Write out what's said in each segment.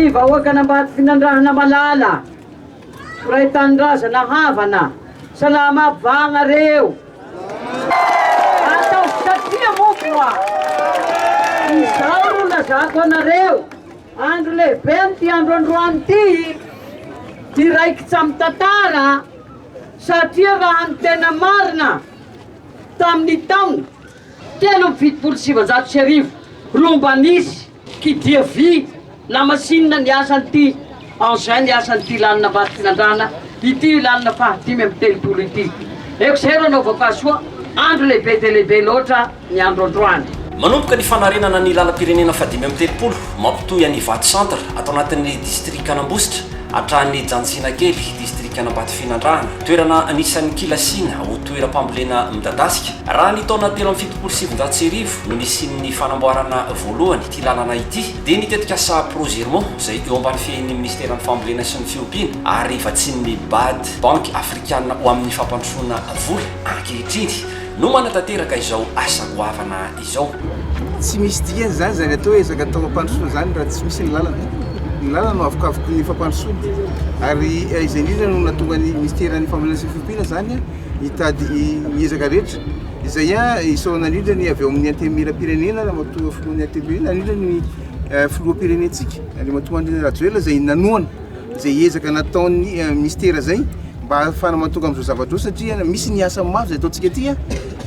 Ry vahoakan'Ambatofinandrahana malala, mpiray tanindrazana havana, salama aby va agnareo? Ataovy satria moa izao no lazako anareo, andro lehibe amin'ity andro androany ity, hiraikitra amin'ny tantara, satria raha ny tena marina, tamin'ny taona 1973 no mba nisy kidia vy namasinina ny asan'ity engin ny asan'ity lalana Ambatofinandrahana ity lalana faha 35 ity. Eko izay ro anaovako azy soa andro lehibe dia lehibe loatra ny andro androany. Manomboka ny fanarenana ny lalam-pirenena faha-35 mampitohy an'Ivato Centre ato anatin'ny distrikan'Ambositra hatrany Janjinakely, distrikan'Ambatofinandrahana, toerana anisan'ny kilasiana ho toeram-pambolena midadasika. Raha ny taona 1973 no nisian'ny fanamboarana voalohany ity lalana ity dia ny tetikasa Progermo izay eo ambany fehin'ny minisiteran'ny fambolena sy ny fiompiana ary vatsian'ny Bad, Banky Afrikana ho amin'ny fampandrosoana vola, ankehitriny no manatanteraka izao asa goavana izao. Tsy misy dikany izany izany atao hoe ezaka atao fampandrosoana izany raha tsy misy ny lalana. Ny lalana no avokavoky ny fampandrosoana ary izay indrindra no nahatonga ny minisiteran'ny fambolena sy ny fiompiana izany hitady ny ezaka rehetra izay isaorana indrindra ny avy ao amin'ny antenimierampirenena ramatoa filohan'ny antenimierampirenena indrindra ny filoham-pirenentsika Andriamatoa Andry Rajoelina izay nanohana izay ezaka nataon'ny ministera izay mba hahafahana mahatonga amin'izao zavatra izao satria misy ny asa mafy izay ataontsika aty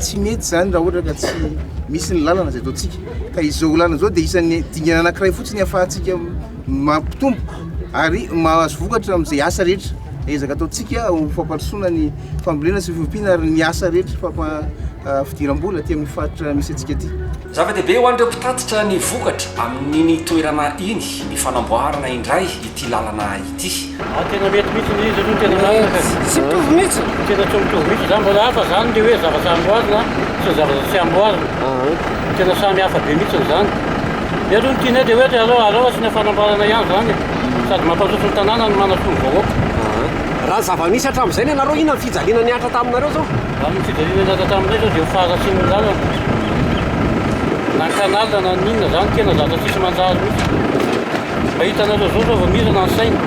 tsy mety izany raha ohatra ka tsy misy ny lalana izay ataontsika ka izao lalana izao dia isan'ny dingana anankiray fotsiny ahafahantsika mampitombo ary mahazo vokatra amin'izay asa rehetra ezaka ataontsika ho fampandrosoana ny fambolena sy fiompiana ary ny asa rehetra fampa fidiram-bola aty amin'ny faritra misy antsika aty. Zava-dehibe ho an'ireo mpitatitra ny vokatra amin'iny toerana iny ny fanamboarana indray ity lalana ity. Ah tena mety mihitsy ilay izy aloha tena marina ka. Tsy mitovy mihitsy. Tena tsy mitovy mihitsy zany, mbola hafa zany le hoe zavatra amboarina sy ny zavatra tsy amboarina. Tena samy hafa be mihitsy zany. Ny aloha ny tianay dia hoe aleo aleo asiana fanamboarana ihany zany e. Sady mampandroso ny tanàna no manasoa ny vahoaka. Raha ny zava-misy hatramin'izay ny anareo, inona ny fijaliana nihatra taminareo zao? Raha ny fijaliana nihatra taminay zao dia ho faharatsian'ny lalana. Na ny canal na ny inona zany tena zavatra tsisy manjary mihitsy. Mba hitanareo zao zao vao mirana ny saina.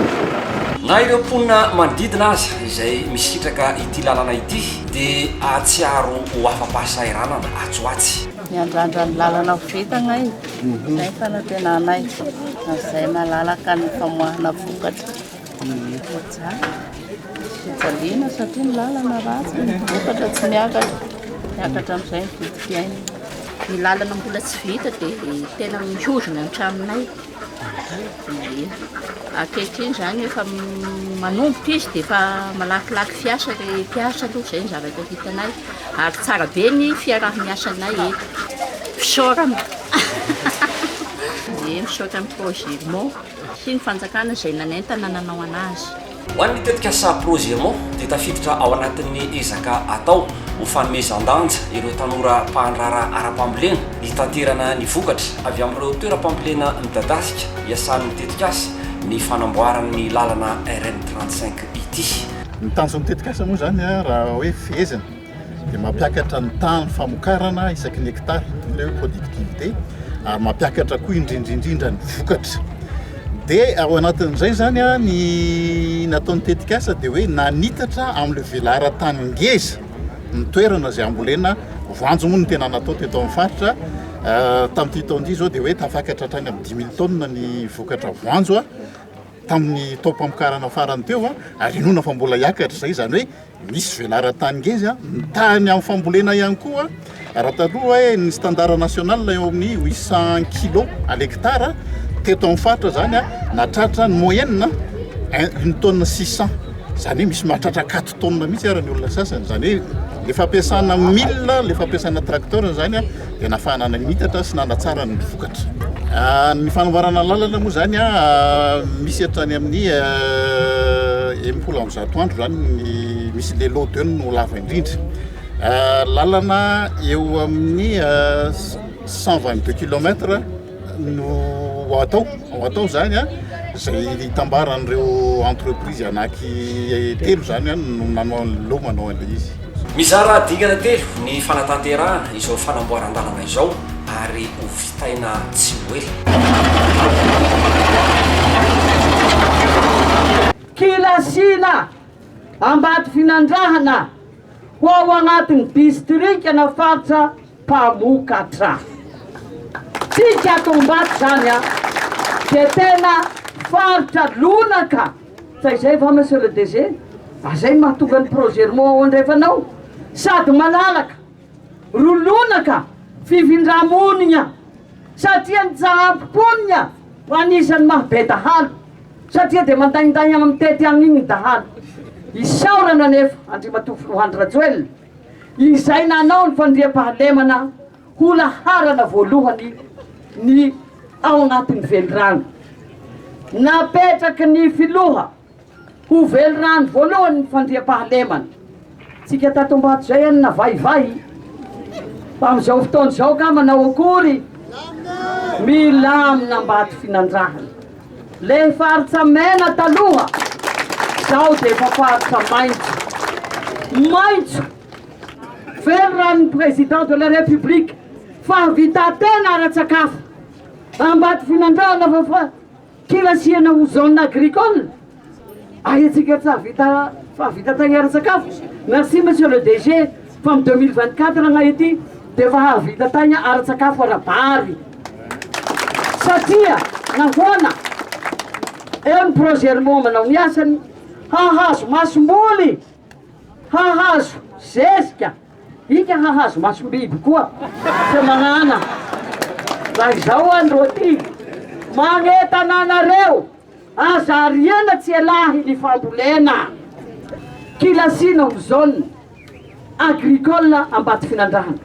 Na ireo mponina manodidina aza izay misitraka ity lalana ity dia hahatsiaro ho afa-pahasahiranana atsy ho atsy. Miandrandra ny lalana ho vita agnay, izay ny fanantenanay, amin'izay malalaka ny famoahana vokatra. Mijaly, fijaliana satria ny lalana ratsy, ny vokatra tsy miakatra, miakatra amin'izay ny vidim-piainana. Ny lalana mbola tsy vita dia tena mihozona ny tranonay. Ie. Ankehitriny izany efa manomboka izy dia efa malakilaky fiasa ilay mpiasa aloha, izay ny zavatra hitanay. Ary tsara be ny fiaraha-miasanay eto. Fisaorana. Ie, misaotra ny Progirmo sy ny fanjakana izay nanentana nanao anazy. Ho an'ny tetikasa Progirmo dia tafiditra ao anatin'ny ezaka atao ho fanomezan-danja ireo tanora mpandraharaha ara-pambolena hitaterana ny vokatra avy amin'ireo toeram-pambolena midadasika iasan'ny tetikasa ny fanamboaran'ny lalana RN 35 ity. Ny tanjon'ny tetikasa moa izany raha hoe fehezina dia mampiakatra ny tahan'ny famokarana isaky ny hectare, ilay hoe productivité, ary mampiakatra koa indrindra indrindra ny vokatra. Dia ao anatin'izay izany ny nataon'ny tetikasa dia hoe nanitatra amin'ilay velaran-tany ngeza ny toerana izay ambolena voanjo moa no tena natao teto amin'ny faritra. Tamin'ity taona ity izao dia hoe tafakatra hatrany amin'ny 5000 tonnes ny vokatra voanjo tamin'ny taom-pamokarana farany teo ary inoana fa mbola hiakatra izay, izany hoe Misy velaran-tany ngeza, ny tany amin'ny fambolena ihany koa, raha taloha hoe ny standard national eo amin'ny 800 kilos à l'hectare, teto amin'ny faritra izany nahatratra ny moyenne une tonne 600, izany hoe misy mahatratra quatre tonnes mihitsy ary ny olona sasany, izany hoe le fampiasana milina, le fampiasana tracteur izany dia nahafahana nanitatra sy nanatsara ny vokatra. Ny fanamboarana lalana moa izany misy hatrany amin'ny 160 andro izany ny misy le lot deux no lava indrindra. Lalana eo amin'ny 122 kilomètres no ho atao, ho atao izany izay itambaran'ireo entreprise anaky telo izany no nanao ny lot manao an'ilay izy. Mizara dingana telo ny fanatanterahana izao fanamboaran-dalana izao ary ho vitaina tsy ho ela. Kilasiana Ambatofinandrahana ho ao agnatin'ny distrika na faritra mpamokatra. Tsika ato Ambato zany a, dia tena faritra lonaka, fa izay va Monsieur le DG? Azay no mahatonga ny Progermo ao andrefana ao, sady malalaka ro lonaka fifindra-monigna, satria ny tsahampy mponigna ho anisan'ny maha be dahalo, satria dia mandainday agny mitety agny igny ny dahalo. Isaorana anefa Andriamatoa Filoha Andry Rajoelina, izay nanao ny fandriampahalemana ho laharana voalohany ny ao anatin'ny velirano. Napetraky ny filoha ho velirano voalohany ny fandriampahalemana. Tsika tato Ambato izay any navaivay fa amin'izao fotoana izao ka manao akory? Milamina Ambatofinandrahana. Le faritra mena taloha zao de efa faritra maitso. Maitso! Velirano ny président de la république fahavitantena ara-tsakafo. Ambatofinandrahana fa fa kilasiana ho zone agricole. Ay antsika tsy hahavita fahavitantena ara-tsakafo. Merci monsieur le DG fa am 2024 agnay aty dia efa hahavita tegna ara-tsakafo ara-bary. Satria nahoana? Eo ny Progermo manao ny asany, hahazo masomboly, hahazo zezika, ika hahazo masom-biby koa, tsy magnana. Raha izao andro aty, magnentana anareo. Aza ariana tsy elahy ny fambolena kilasiana ho zone agricole Ambatofinandrahana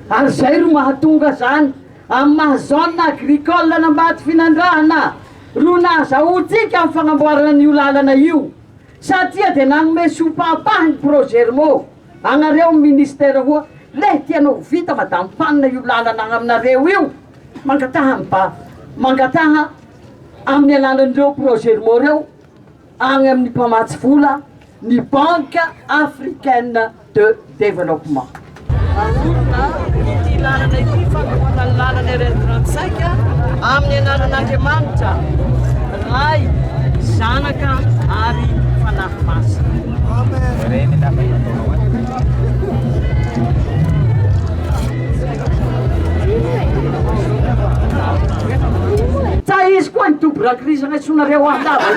ary zay ro mahatonga zany amin'ny maha zone agricole an'Ambatofinandrahana ro nahazahoantsika amin'ny fagnamboarana an'io lalana io satria dia nagnome sopapahy ny Progermo agnareo ministère hoa lehy tianao ho vita madame Fanina io lalana agny aminareo io mangataha mba mangataha amin'ny alalan'ireo Progermo ireo any amin'ny mpamatsy vola ny Banque Africaine de Développement. Hanorina ity lalana ity fanombohana ny lalana RN 35 amin'ny anaran'Andriamanitra Ray, Zanaka ary Fanahy Masina. Tsa izy koa ny double crise angatsonareo ahy lava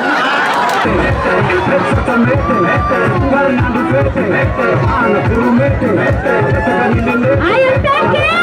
io.